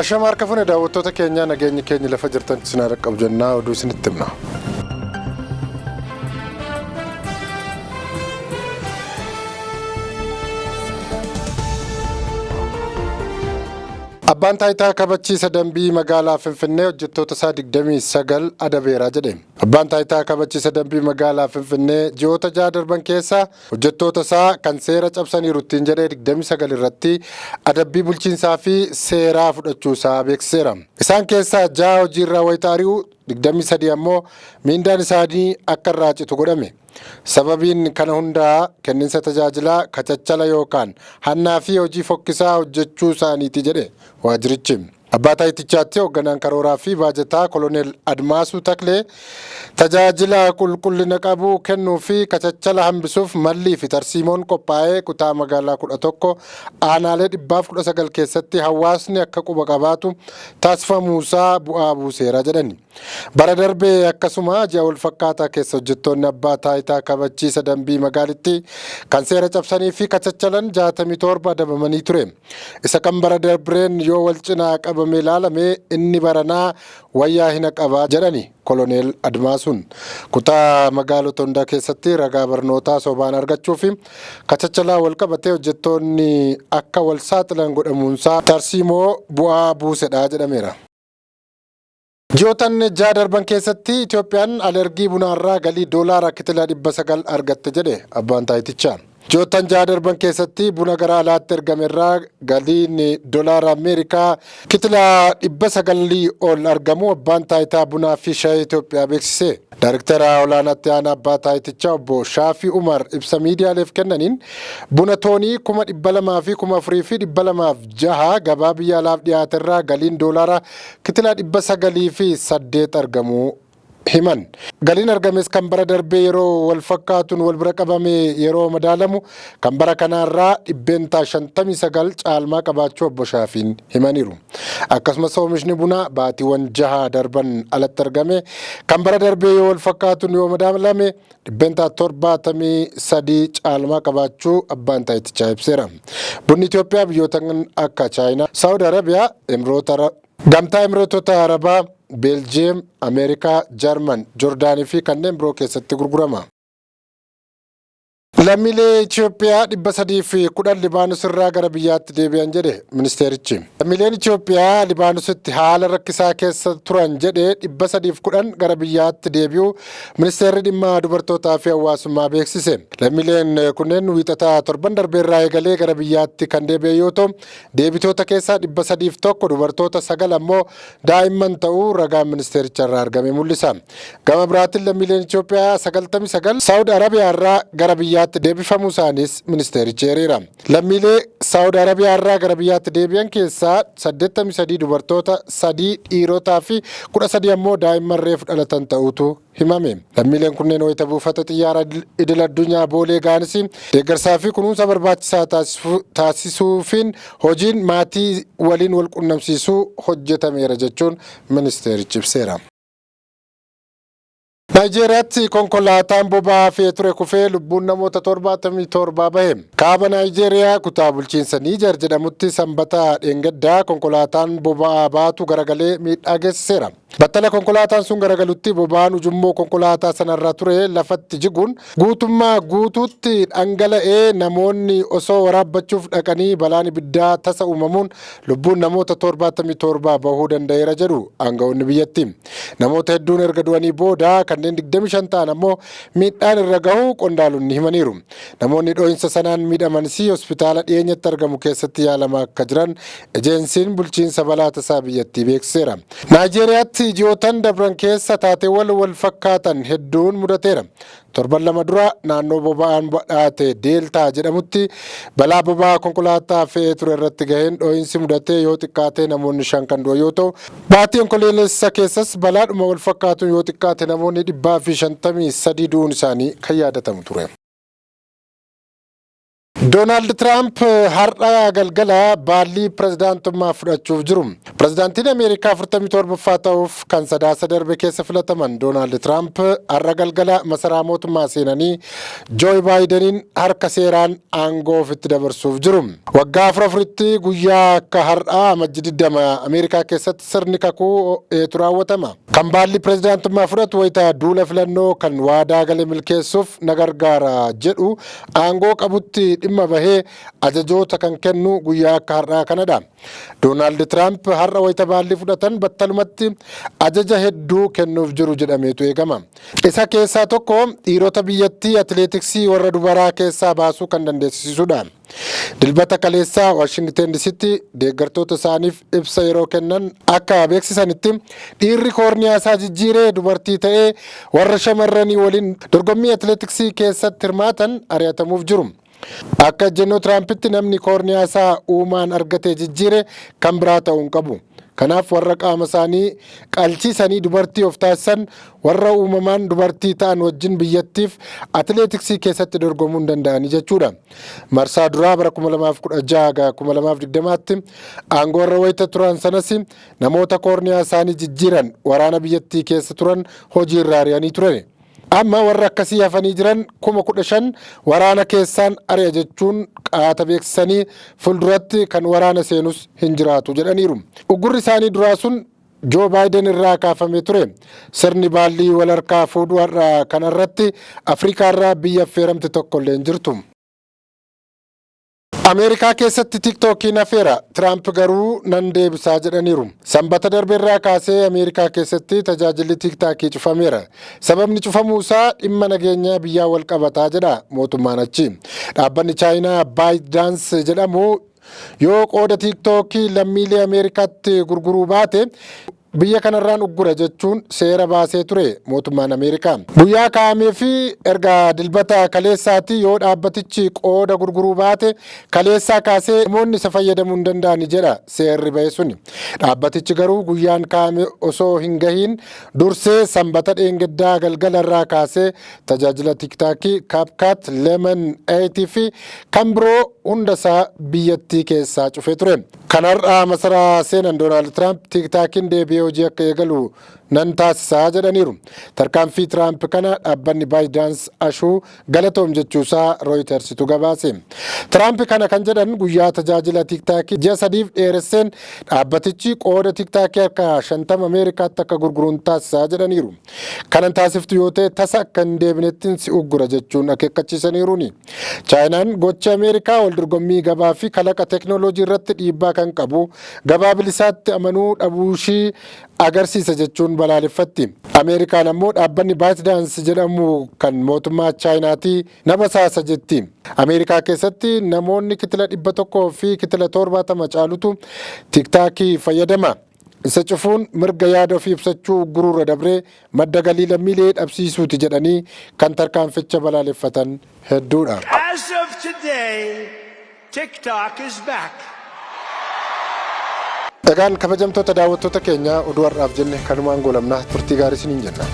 Ashama harka fuune daawwattoota keenyaa, nageenyi keenya lafa jirtan isin haa dhaqqabu jennaa, oduu isinitti himna. Abbaan taayitaa kabachiisa dambii magaalaa Finfinnee hojjettoota isaa 29 adabeera jedhe. Abbaan taayitaa kabachiisa dambii magaalaa Finfinnee ji'oota 6 darban keessa hojjettoota isaa kan seera cabsaniiru ittiin jedhee 29 irratti adabbii bulchiinsaa fi seeraa fudhachuu isaa beeksiseera. Isaan keessaa 6 hojiirraa wayita ari'u, 23 ammoo miindaan isaanii akka irraa citu godhame. Sababiin kana hundaa kenninsa tajaajilaa kachachala yookaan hannaa fi hojii fokkisaa hojjechuu isaaniiti jedhe waajjirichi. Abbaa taayitichaatti hoogganaan karooraa fi baajataa Koloneel Admaasuu Taklee tajaajila qulqullina qabu kennuu fi kachachala hambisuuf mallii fi tarsiimoon qophaa'ee kutaa magaalaa 11 aanaalee 119 keessatti hawaasni akka quba qabaatu taasifamuusaa bu'aa buuseera jedhani. Bara darbe akkasuma ji'a walfakkaataa keessa hojjettoonni abbaa taayitaa kabachiisa dambii magaalittii kan seera cabsanii fi kachachalan 67 adabamanii ture. Isa kan bara darbreen yoo wal cinaa qabamee ilaalame inni baranaa wayyaa hina qaba jedhani Koloneel Admaasuun. Kutaa magaalota hundaa keessatti ragaa barnootaa sobaan argachuu fi kachachalaa wal qabatee hojjettoonni akka wal saaxilan godhamuunsaa tarsiimoo bu'aa buusedha jedhameera. Ji'ootan 6 darban keessatti Itoophiyaan alergii bunaarraa galii doolaara kitila 900 argatte jedhe abbaan taayitichaa. Ji'oottan 6 darban keessatti buna gara alaatti ergamerraa galiin dolaara Ameerikaa kitila 900 ol argamu abbaan taayitaa bunaa fi shayee Itoophiyaa beeksise. Daariktara olaanaatti aanaa abbaa taayitichaa obbo Shaafii Umar ibsa miidiyaaleef kennaniin buna toonii 200,000 fi 4,206 gabaa biyya alaaf dhiyaaterraa galiin doolaara kitila 908 argamuu himan. Galiin argames kan bara darbee yeroo wal fakkaatuun wal bira qabamee yeroo madaalamu kan bara kanaarraa 59% caalmaa qabaachuu obbo Shaafiin himaniiru. Akkasumas oomishni bunaa baatiiwwan jaha darban alatti argame kan bara darbee yoo wal fakkaatuun yoo madaalame 73% caalmaa qabaachuu abbaan taayitichaa ibseera. Bunni Itoophiyaa biyyoota akka Chaayinaa, Saawud Arabiyaa, Emiroota Gamtaa Emireetota Arabaa, Beeljiyeem, Ameerikaa, Jarman, Jordaanii fi kanneen biroo keessatti gurgurama. Lammiilee Itoophiyaa 310 Libaanus irraa gara biyyaatti deebi'an jedhe ministeerichi. Lammiileen Itoophiyaa Libaanusitti haala rakkisaa keessa turan jedhe 310 gara biyyaatti deebi'uu ministeerri dhimma dubartootaa fi hawaasummaa beeksise. Lammiileen kunneen wiixataa torban darbeerraa eegalee gara biyyaatti kan deebi'an yoo ta'u, deebitoota keessaa 301 dubartoota, 9 ammoo daa'imman ta'uu ragaan ministeericha irraa argame mul'isa. Gama biraatiin lammiileen Itoophiyaa 99 Saawud Arabiyaa irraa gara biyyaatti deebifamuu isaaniis ministeerichi eereera. Lammiilee Saawud Arabiyaa irraa gara biyyaatti deebi'an keessaa 83 dubartoota, 3 dhiirotaa fi 13 ammoo daa'imman reefu dhalatan ta'uutu himame. Lammiileen kunneen wayita buufata xiyyaara idil addunyaa Boolee ga'anis deeggarsaa fi kunuunsa barbaachisaa taasisuufiin hojiin maatii waliin wal qunnamsiisuu hojjetameera jechuun ministeerichi ibseera. Naayijeeriyaatti konkolaataan boba'aa fe'ee ture kufee lubbuun namoota 77 bahe. Kaaba Naayijeeriyaa kutaa bulchiinsa Niijar jedhamutti Sanbata dheengaddaa konkolaataan boba'aa baatu garagalee miidhaa geessiseera. Battala konkolaataan sun garagalutti boba'aan ujummoo konkolaataa sanarra ture lafatti jiguun guutummaa guutuutti dhangala'ee namoonni osoo waraabbachuuf dhaqanii balaan ibiddaa tasa uumamuun lubbuun namoota 77 bahuu danda'eera jedhu aanga'oonni biyyattii. Namoota hedduun erga du'anii booda kanneen 25 ta'an ammoo miidhaan irra gahuu qondaalonni himaniiru. Namoonni dho'insa sanaan miidhamanis hospitaala dhiyeenyatti argamu keessatti yaalamaa akka jiran ejeensiin bulchiinsa balaa tasaa biyyattii beeksiseera. Naayijeeriyaatti ji'ootan dabran keessa taateewwan wal fakkaatan hedduun mudateera. Torban lama dura naannoo boba'aan badhaate Deeltaa jedhamutti balaa boba'aa konkolaataa fe'ee ture irratti gaheen dho'iinsi mudatee yoo xiqqaate namoonni 5 kan du'an yoo ta'u, baatii Onkoloolessa keessas balaadhuma wal fakkaatuun yoo xiqqaate namoonni 153 du'uun isaanii kan yaadatamu ture. Doonaald Tiraamp har'a galgala baallii pirezidaantummaa fudhachuuf jiru. Pirezidaantiin Ameerikaa 47ffaa ta'uuf kan Sadaasa darbe keessa filataman Doonaald Tiraamp har'a galgala masaraa mootummaa seenanii Jooy Baayideniin harka seeraan aangoo ofitti dabarsuuf jiru. Waggaa afur afuritti guyyaa akka har'aa Amajji 20 Ameerikaa keessatti sirni kakuu eetu raawwatama. Kan baallii pirezidaantummaa fudhatu wayita duula filannoo kan waadaa gale milkeessuuf na gargaara jedhu aangoo qabutti dhimma bahee ajajoota kan kennu guyyaa akka har'aa kanadha. Doonaald Tiraamp har'a wayita baallii fudhatan battalumatti ajaja hedduu kennuuf jiru jedhameetu eegama. Isa keessaa tokko dhiirota biyyattii atileetiksii warra dubaraa keessaa baasuu kan dandeessisudha. Dilbata kaleessaa Waashingten DCtti deeggartoota isaaniif ibsa yeroo kennan akka beeksisanitti, dhiirri koorniyaa isaa jijjiiree dubartii ta'ee warra shamarranii waliin dorgommii atileetiksii keessatti hirmaatan ari'atamuuf jiru. Akka ejjennoo Tiraampitti namni koorniyaa isaa uumaan argate jijjiire kan biraa ta'uu hin qabu. Kanaaf warra qaama isaanii qalchiisanii dubartii of taasisan warra uumamaan dubartii ta'an wajjin biyyattiif atileetiksii keessatti dorgomuu hin danda'anii jechuudha. Marsaa duraa bara 2016 2020tti aangoo irra wayita turan sanas namoota koorniyaa isaanii jijjiiran waraana biyyattii keessa turan hojii irraa ari'anii turan. Amma warra akkasii hafanii jiran 15,000 waraana keessaan ari'a jechuun qaata beeksisanii, fuulduratti kan waraana seenus hin jiraatu jedhaniiru. Uggurri isaanii duraa sun Joo Baayiden irraa kaafamee ture. Sirni baallii wal harkaa fuudhuu har'a kanarratti Afrikaarraa biyya affeeramte tokko illee hin jirtu. Ameerikaa keessatti Tiktookiin hafeera. Tiraamp garuu nan deebisaa jedhaniiru. Sanbata darbeerraa kaasee Ameerikaa keessatti tajaajilli Tiktaakii cufameera. Sababni cufamuu isaa dhimma nageenyaa biyyaa wal qabataa jedha mootummaan achi. Dhaabbanni Chaayinaa ByteDance jedhamu yoo qooda Tiktookii lammiilee Ameerikaatti gurguruu baate biyya kanarraan uggura jechuun seera baasee ture mootummaan Ameerikaa. Guyyaa kaa'amee fi erga Dilbata kaleessaati yoo dhaabbatichi qooda gurguruu baate kaleessaa kaasee namoonni isa fayyadamuu hin danda'ani jedha seerri bahe suni. Dhaabbatichi garuu guyyaan kaa'ame osoo hin gahiin dursee Sanbata dheengaddaa galgala irraa kaasee tajaajila Tiktaakii, CapCut, Lemon 8 fi kan biroo hundasaa biyyattii keessaa cufee ture. Kan har'a masaraa seenan Doonaald Tiraamp Tiktaakiin deebi'ee hojii akka eegalu nan taasisaa jedhaniiru. Tarkaanfii Tiraamp kana dhaabbanni ByteDance ashuu galatoom jechuusaa Rooyitersitu gabaase. Tiraamp kana kan jedhan guyyaa tajaajila Tiktaakii ji'a 3f dheeresseen dhaabbatichi qooda Tiktaakii harka 50 Ameerikaatti akka gurguruun taasisaa jedhaniiru. Kanan taasiftu yoo ta'e tasa akka hin deebinettiin si uggura jechuun akeekkachiisaniiruuni. Chaayinaan gochi Ameerikaa wal dorgommii gabaa fi kalaqa teeknooloojii irratti dhiibbaa kan qabu gabaa bilisaatti amanuu dhabuushii agarsiisa jechuun balaaleffatti. Ameerikaan ammoo dhaabbanni ByteDance jedhamu kan mootummaa Chaayinaatii na basaasa jetti. Ameerikaa keessatti namoonni kitila 170 caalutu Tiktaakii fayyadama. Isa cufuun mirga yaada ofii ibsachuu ugguruurra dabree madda galii lammiilee dhabsiisuuti jedhanii kan tarkaanficha balaaleffatan hedduudha. As of today, TikTok is back. Egaan kabajamtoota daawwattoota keenya, oduu har'aaf jenne kanumaan goolabna. Turtii gaarii isiniin jenna.